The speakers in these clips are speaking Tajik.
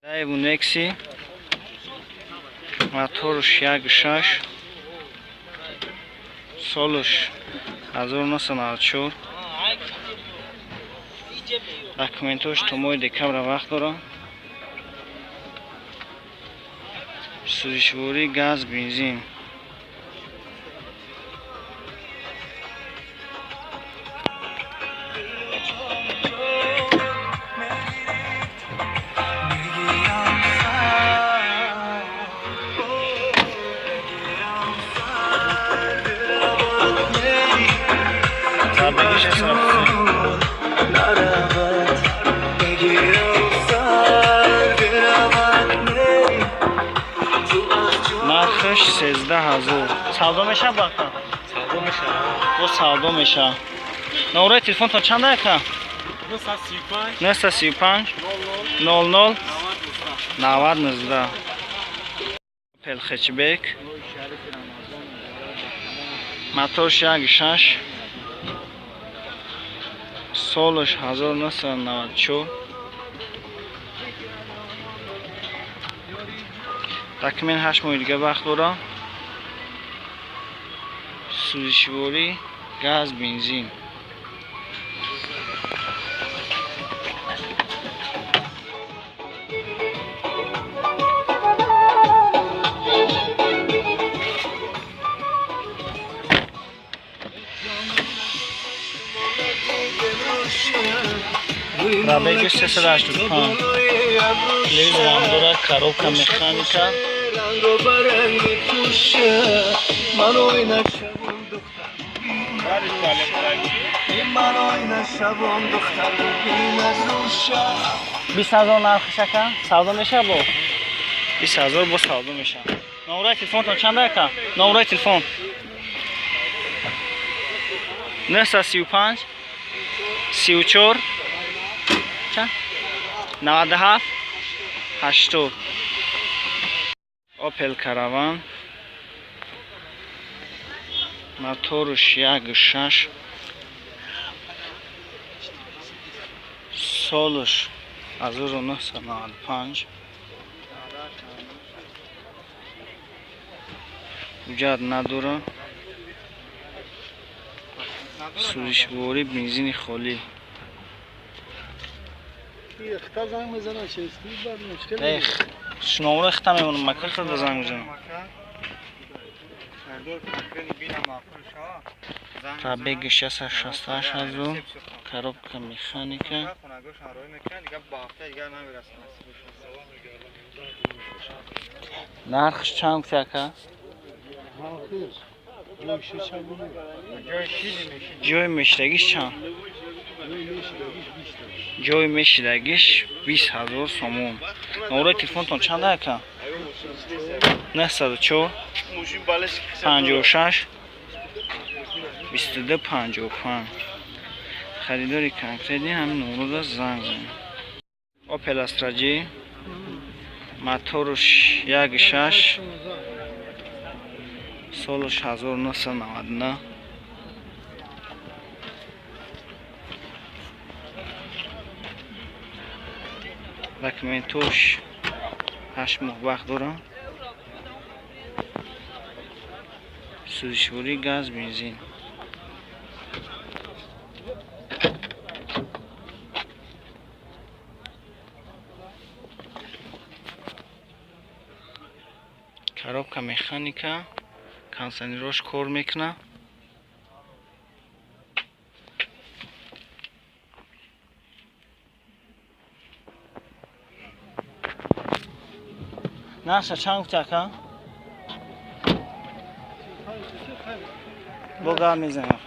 Daewoo Nexi моторш 1.6, солш 1994, документош то моҳи декабра вақт дорад. Сӯзишворӣ газ, бензин. Нархаш 13,000. Савдо мешавад бақа? Савдо мешавад. Бо савдо мешавад. Номраи телефонтон чанд ака? 935 935 00 90 19. Opel Hatchback моторш 1.6, солш 1994, документ 8 моҳи дига вақт дорад. Сӯзишворӣ газ, бензин. Пробеги 385. Телевизорам дорад, коробка механика. Бист ҳазор нархиш ака? Савдо мешавад бо? 20,000 бо савдо мешавад. Номраи телефонтон чанд ака? Номраи телефон 935 34 97 80. Opel Caravan моторш 1.6, солш 1995, ҳуҷҷат надорад. Сӯзишворӣ бензини холӣ. Шуномро хита мемонам, мака хита занг мезанам. Пробеги 668,000, коробка механика. Нархш чанд гуфти ака? Ҷои мешидагиш чанд? Ҷои мешидагиш 20,000 сомон. Номраи телефонтон чанд ака? 904 56 22 55. Харидори конкретни ҳамин номрода занг занед. Opel Astra G моторш 1.6, солш 1999, документош 8 моҳ вақт дорад. Сӯзишворӣ газ, бензин. Коробка механика, кондиционерош кор мекунад. Нархша чанд гуфти ака? Бо гап мезанем.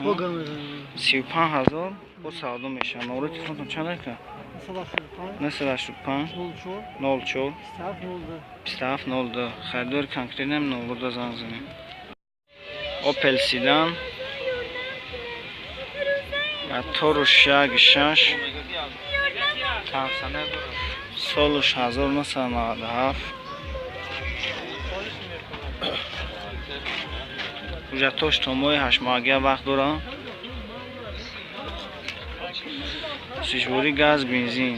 35,000 бо савдо мешавад. Номраи телефонтон чанд ака? 985 04 27 02. Харидори конкретниам номрода занг занед. Opel Sedan моторш 1.6, солш 1997, ҳуҷҷатош то моҳи ҳаштмоҳагия вақт дорад. Сӯзишворӣ газ, бензин.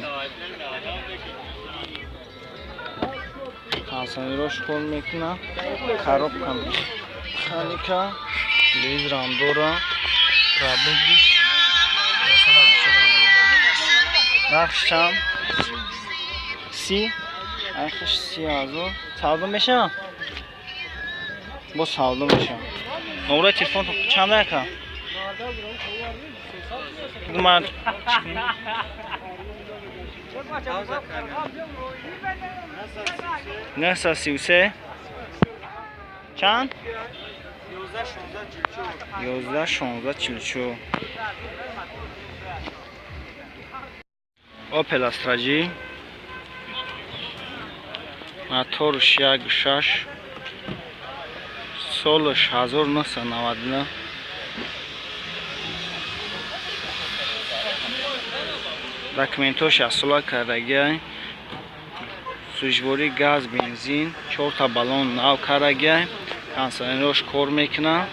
Кондиционерош кор мекунад. Коробка механика. Телевизорам дора. Пробегиш 180 000. Нархш чанд? 30. Нархш 30 000. Савдо мешавад? Бо савдо мешавад. Номраи телефон чанд ака? Ман 933 чанд? 11 16 44. Opel Astra J. Моторш 1.6, солш 1999. Документош асола кардагиай. Сӯжворӣ газ, бензин, чорта баллон нав кардагиай. Кондиционерош кор мекунад.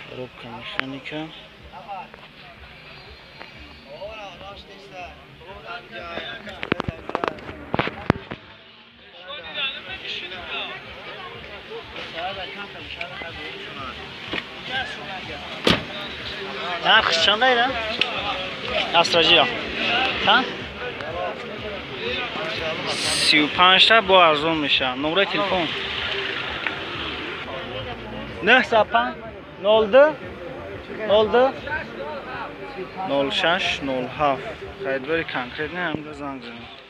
Коробка механика. Нархш чанд айда? Астра J. Чанд? 35 та бо арзон мешавад. Номраи телефон 905 02 02 06 07. Харидори конкретный ҳамда занг занед.